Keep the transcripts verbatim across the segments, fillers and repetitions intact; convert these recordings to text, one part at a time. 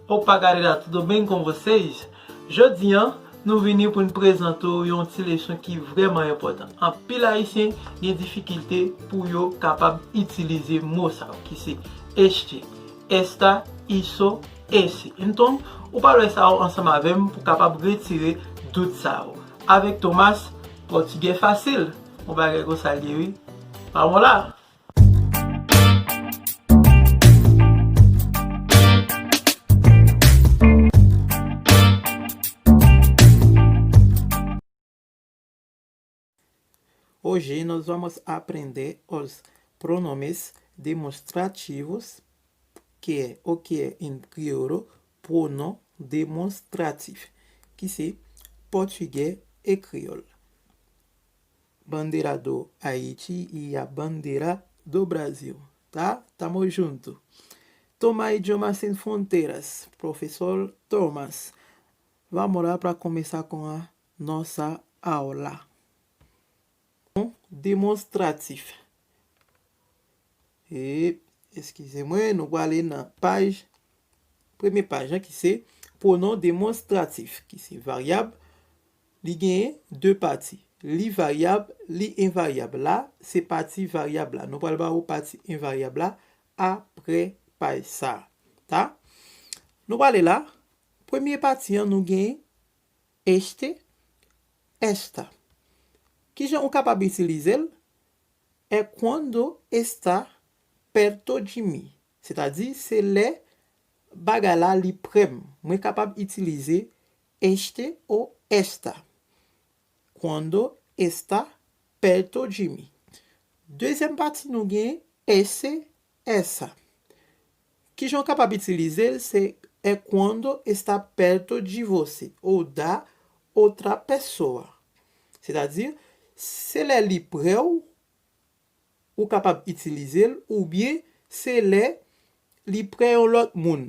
Opa, galera, tudo bem com vocês? Jodi a, nou vini pou n prezante w yon ti leson ki vrèman enpòtan. Anpil Ayisyen gen difikilte pou yo kapab itilize mo sa yo, ki se este, esta, isso, esse. Entonces, ou pral wè sa yo ansanm avè m pou kapab retire dout sa yo. Avèk Thomas, pòtigè fasil. Yon bagay konsa l ye, wi. Vamos lá! Hoje nós vamos aprender os pronomes demonstrativos, que é o que é em crioulo pronom demonstrativo, ki se pòtigè e kreyòl. Bandeira do Haiti e a bandeira do Brasil, tá? Tamo junto. Toma Idioma Sem Fronteiras, professor Thomas. Vamos lá para começar com a nossa aula. Demonstratif. E, eskize mwen, nou prale nan paj, premye paj an ki se pronom demonstratif, ki se varyab. Li genyen de pati. Li varyab, li envaryab. La, se pati varyab la. Nou pral ba ou pati envaryab la apre paj sa. Ta? Nou prale la. Premye pati an, nou genyen este, esta. Kijan ou kapab itilize l? É quando está perto de mim. Sètadi, se lè bagay la li prè m. Mwen kapab itilize este ou esta. Quando está perto de mim. Dezyèm pati nou gen esse, essa. Kijan w kapab itilize l? Se é quando está perto de você ou da outra pessoa. Sètadi, se lè li prè w, ou kapab itilize l, oubyen se lè li prè yon lòt moun.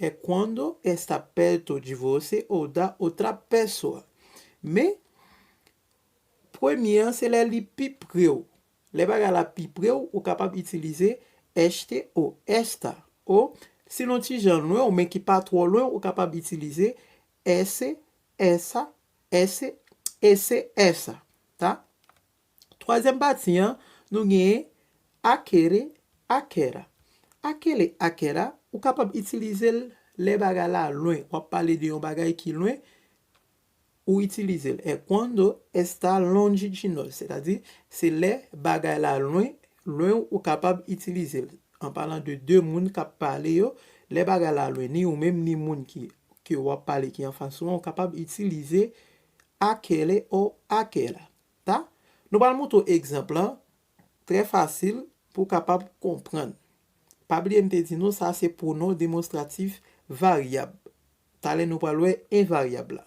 É quando está perto de você ou da outra pessoa. Men, premye an, se lè li pi pre w. Lè bagay la pi pre w, ou kapab itilize este ou esta. Ou, si l yon ti jan lwen w, men ki pa twò lwen, ou kapab itilize ese, esa, ese, ese, esa. Ta? Twazyèm pati an, nou genyen akere, akera. Akere, akera, ou kapab itilize l lè bagay la lwen. W ap pale de yon bagay ki lwen, ou itilize l. É quando está longe de nós. Sètadi, se lè bagay la lwen, lwen ou kapab itilize l. An palan de de moun k ap pale yo, lè bagay la lwen, ni ou menm, ni moun ki, ke w ap pale ki anfas ou an, ou kapab itilize akele ou akela. Ta? Nou pral montre w egzanp lan, trè fasil pou w kapab konprann. Pa bliye m te di nou sa se pwonon demonstratif varyab. Talè nou pral wè envaryab la.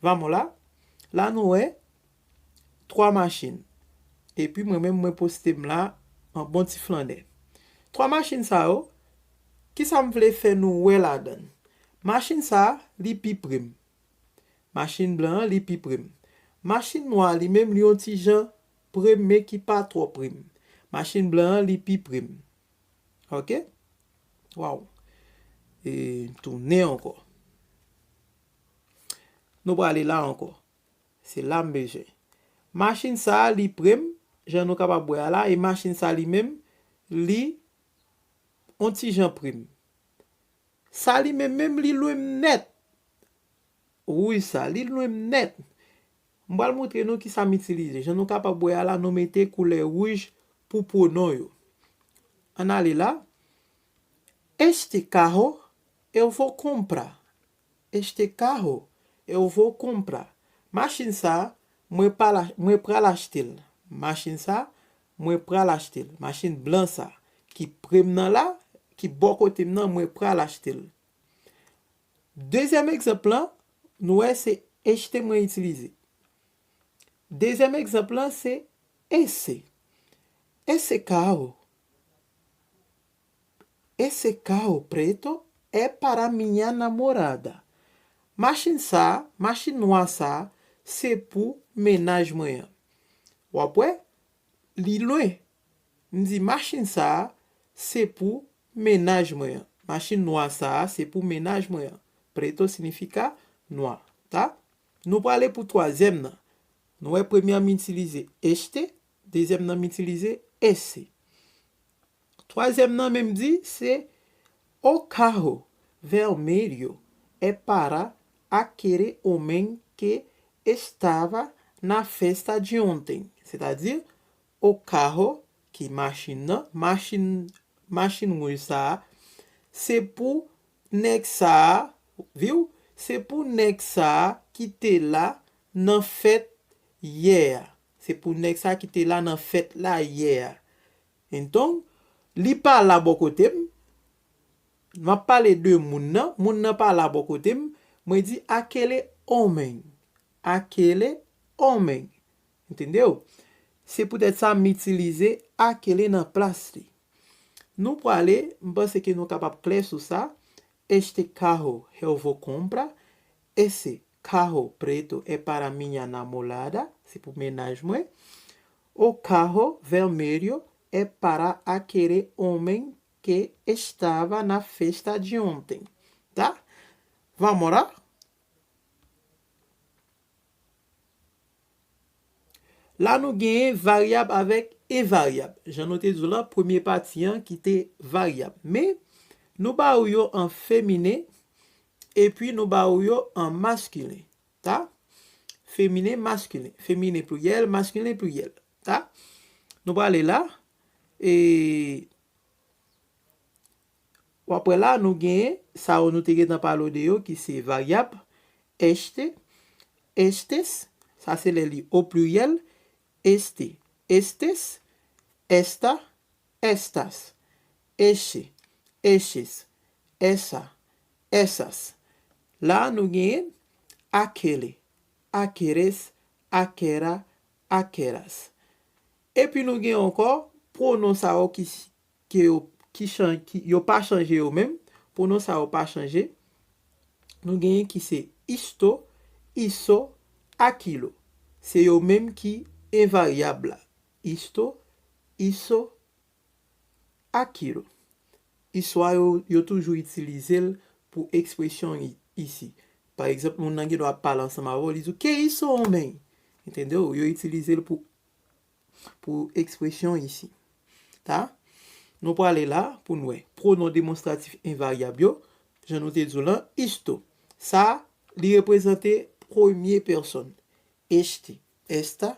Vamos lá. La nou wè twa machin. Epi mwen menm mwen poste m la an bon ti flannè. Twa machin sa yo, kisa m vle fè nou wè ladan l? Machin sa, li pi pre m. Machin blan an, li pi pre m. Machin nwa a, li menm, li yon ti jan pre m, men ki pa twò pre m. Machin blan an, li pi pre m. Ok? Waw. E, tounen ankò. Nou prale la ankò. Se la m bezwen. Machin sa a, li pre m, jan nou kapab wè a la, e machin sa li menm, li on ti jan pre m. Sa li menm, menm li lwen m nèt. Wouy sa, li lwen m nèt. M pral montre nou kisa m itilize. Jan nou kapab wè a la, nou mete koulè wouj pou pwonon yo. Ann ale la. Este carro eu vou comprar. Este carro eu vou comprar. Machin sa, mwen pa la, mwen pral achte l. Machin sa, mwen pral achte l. Machin blan sa, ki pre m nan la, ki bò kote m nan, mwen pral achte l. Dezyèm egzanp lan, nou wè se este mwen itilize. Dezyèm egzanp lan se esse. Esse carro. Esse carro preto é para minha namorada. Machin sa, machin nwa sa, se pou mennaj mwen an. W ap wè, li lwen. M di machin sa, se pou mennaj mwen an. machin nwa sa a, se pou mennaj mwen an. Preto significa nwa, ta? Nou prale pou twazyèm nan. Nou wè premye an m itilize este, dezyèm nan m itilize ese. Twazyèm nan menm di se o carro vermelho é para aquele homem que estava na festa de ontem. Sètadi, o carro, ki machin nan, machin, machin wouj sa a, se pou nèg sa a, viw, se pou nèg sa a ki te la nan fèt yè a. Se pou nèg sa a ki te la nan fèt la yè a. Enton, li pa la bò kote m. M ap pale de moun nan. Moun nan pa la bò kote m. Mwen di aquele homem. Aquele homem. Entendeu? Se poutèt sa m itilize aquele nan plas li. Nou prale, m panse ke nou kapab klè sou sa. Este carro eu vou comprar. Esse carro preto é para minha namorada. Se pou mennaj mwen. O carro vermelho é para aquele homem que estava na festa de ontem. Tá? Vamos lá? La nou genyen varyab avèk envaryab. Jan nou te di w la, premye pati an ki te varyab. Men, nou ba ou yo an feminen, epi nou ba ou yo an maskilen. Ta? Feminen, maskilen. Feminen pliryèl, maskilen pliryèl. Ta? Nou prale la. E w ap wè la, nou genyen sa yo nou te gentan pale w de yo, ki se varyab, este, estes, sa se lè li o pliryèl, este, estes, esta, estas, ese, eses, esa, esas. La, nou genyen aquele, aqueles, aquela, aquelas. Epi nou gen ankò pwonon sa yo ki, ki yo, ki chan-, ki, yo pa chanje yo menm. Pwonon sa yo pa chanje. Nou genyen ki se isto, iso, akilo. Se yo menm ki envaryab la. Isto, iso, akilo. Iso a yo, yo toujou itilize l pou ekspresyon i-, isi. Pa egzanp, moun nan gen dwa ap pale ansanm avè w, li di w, "Que isso, homem?" Entendeu? Yo itilize l pou, pou ekspresyon isi. Ta? Nou prale la pou n wè pwonon demonstratif envaryab yo, jan nou te di w lan, isto. Sa, li reprezante premye pèsòn. Este, esta,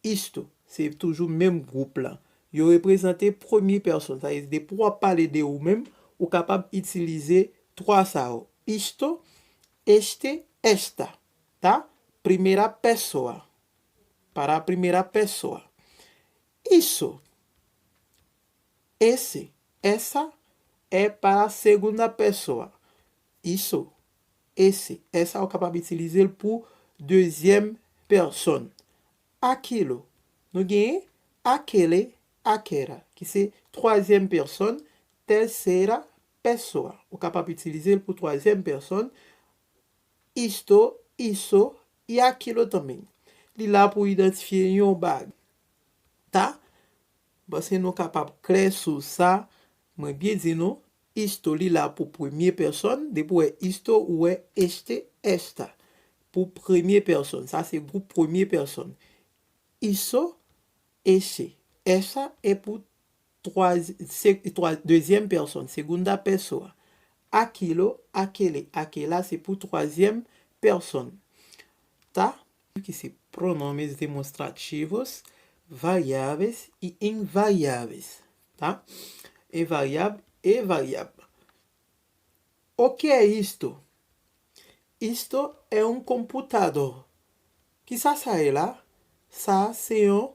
isto. Se toujou menm gwoup la. Yo reprezante premye pèsòn. Sa vle di, depi w ap pale de ou menm, ou kapab itilize twa sa yo. Isto, este, esta. Ta? Primera pessoa. Para a primera pessoa. Isso. Esse, essa é para a segunda pessoa. Isso, esse, essa ou kapab itilize l pou dezyèm pèsòn. Aquilo, nou genyen aquele, aquela, ki se twazyèm pèsòn, terceira pessoa. Ou kapab itilize l pou twazyèm pèsòn. Isto, isso e aquilo também. Li la pou idantifye yon bag. Ta? Paske nou kapab klè sou sa, mwen byen di nou, isto li la pou premye pèsòn, depi w wè isto, ou wè este, esta. Pou premye pèsòn, sa se gwoup premye pèsòn. Isso, ese, esa e pou twa, se, twa, dezyèm pèsòn, segunda pessoa. Aquilo, aquele, aquela, se pou twazyèm pèsòn. Ta? Que se pronomes demonstrativos variáveis e invariáveis, tá? Envaryab e varyab. O que é isto? Isto é um computador. Kisa sa ye la? Sa se yon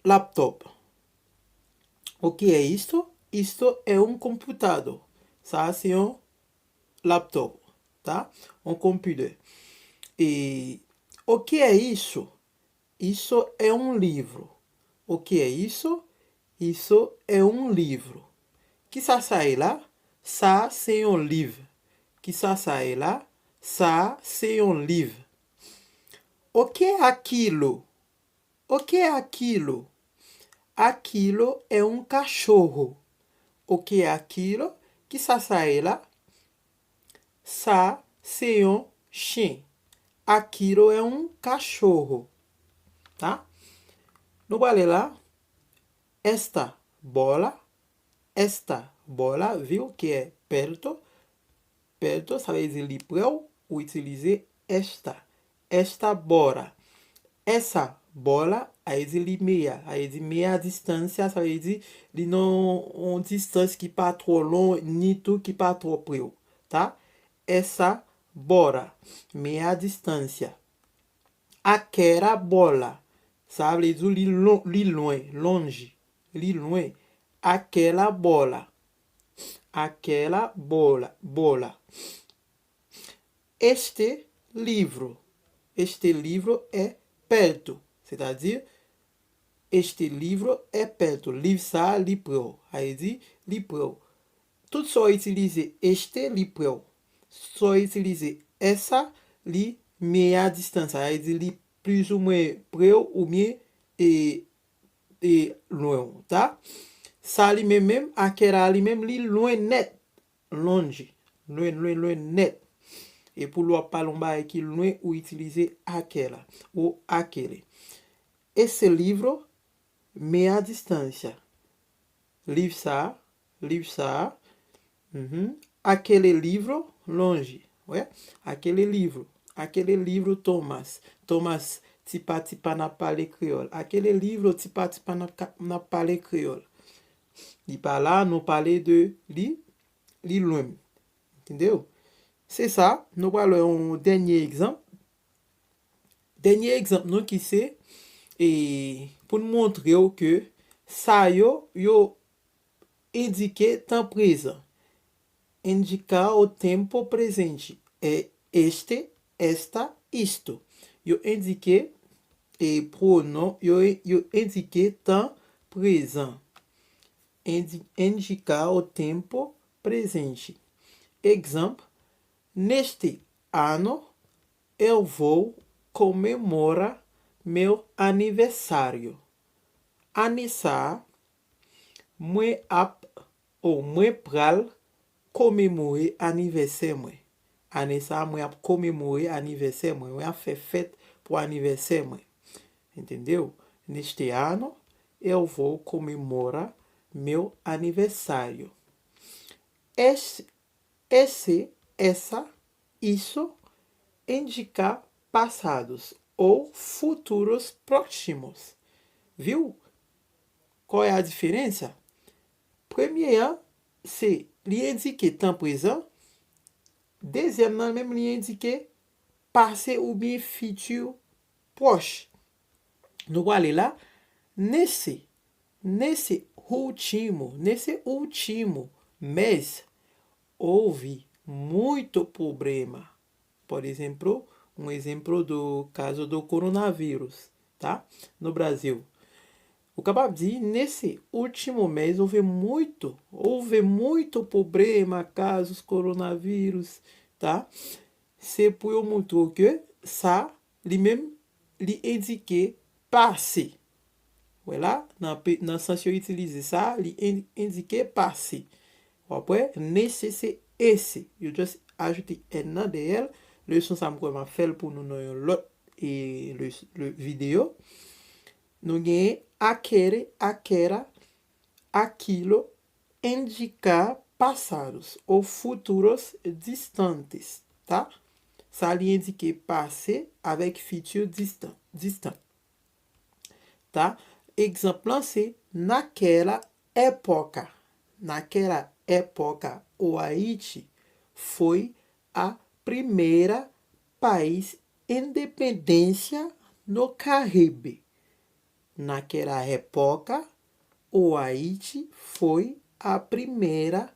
laptop. O que é isto? Isto é um computador. Sa se yon laptop, tá? Um computer. E o que é isso? Isso é um livro. O que é isso? Isso é um livro. Kisa sa ye la? Sa se yon liv. Kisa sa ye la? Sa se yon liv. O que é aquilo? O que é aquilo? Aquilo é um cachorro. O que é aquilo? Kisa sa ye la? Sa se yon chen. Aquilo é um cachorro. Tá? Nou prale la. Esta bola. Esta bola, viu que é perto. Perto, sa vle di li prè w, ou itilize esta. Esta bola. Essa bola, aí de li meia. Aí de meia distância, sa vle di li nan yon distans ki pa twò lon, ni tou ki pa twò pre w, tá? Essa bola, meia distância. Aquela bola, sa vle di li lon, li lwen, longe, li lwen. Aquela bola. Aquela bola, bola. Este livro. Este livro é perto. C'est-à-dire, este livro é perto. Liv sa a, li prè w. Sa vle di, li prè w. Tout sa w itilize este, li prè w. Sa w itilize essa, li meia distância. Sa vle di, li plizoumwen prè w oubyen e, e lwen w, tá? Sa li menm menm, aquela li menm, li lwen nèt. Longe. Lwen, lwen, lwen nèt. E pou lè w ap pale yon bagay ki lwen, ou itilize aquela ou aquele. Esse livro, meia distância. Liv sa, liv sa. Mhm. Aquele livro, longe. Wè? Aquele livro. Aquele livro, Thomas. Thomas, tipa tipa n ap pale kreyòl. Aquele livro, tipa tipa n ap ka, n ap pale kreyòl. Li pa la, nou pale de li, li lwen. Entendeu? Se sa, nou pral wè yon dènye egzanp. Dènye egzanp nou ki se, e, pou n montre w ke sa yo, yo endike tan prezan. Indicar o tempo presente. É este, esta, isto. Yo endike, e, pronon, yo, yo endike tan prezan. Indi-, indicar o tempo presente. Egzanp, neste ano eu vou comemorar meu aniversário. Ane sa a, mwen ap, ou mwen pral komemore anivèsè mwen. Ane sa a, mwen ap komemore anivèsè mwen. Mwen ap fè fèt pou anivèsè mwen. Entendeu? Neste ano, eu vou comemorar meu aniversário. Es-, esse, essa, isso, indica passados ou futuros próximos. Viu? Qual é a diferença? Premye an, se li endike tan prezan. Dezyèm nan menm, li endike pase oubyen fiti pwòch. Nou prale la. Nesse, nesse último, nesse último mês, houve muito problema. Por exemplo, um exemplo do caso do coronavírus, tá? No Brasil. Ou kapab di, nesse último mês houve muito, houve muito problema, casos coronavírus, tá? Se pou yo montre w ke sa, li menm, li endike pase. Wè la, nan pe-, nan sans yo itilize sa, li en-, endike pase. W ap wè, nesse se esse. Yo just ajoute N nan dèyè l. Leson sa, m kwè m ap fè l pou nou nan yon lòt, e, le, le videyo. Nou genyen aquele, aquela, aquilo, indicar passados ou futuros distantes, tá? Sa li endike pase avèk fiti distan, distan. Tá? Egzanp lan se naquela época. Naquela época, o Haiti foi a primeira país independência no Caribe. Naquela época, o Haiti foi a primeira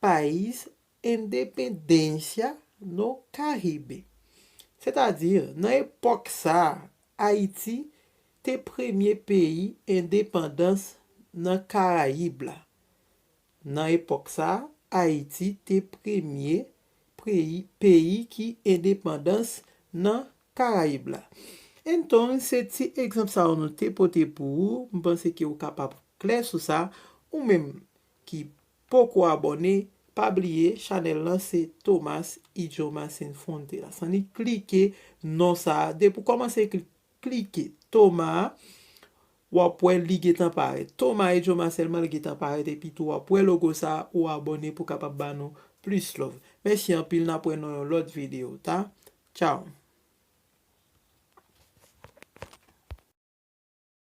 país independência no Caribe. Sètadi, nan epòk sa a, Ayiti te premye peyi endepandans nan Karayib la. Nan epòk sa a, Ayiti te premye peyi, peyi ki endepandans nan Karayib la. Entonces, se ti egzanp sa yo nou te pote pou ou. M panse ke ou kapab klè sou sa. Ou menm ki poko abòne, pa bliye chanèl lan se Thomas Idiomas Infante. Lasanni klike non sa a. Depi w kòmanse kli- klike Thomas, w ap wè li gentan parèt. Thomas Idiomas sèlman li gentan parèt epi tou w ap wè logo sa a, ou abòne pou kapab ba nou plis love. Mèsi anpil, n ap wè nan yon lòt videyo, ta. Tchao.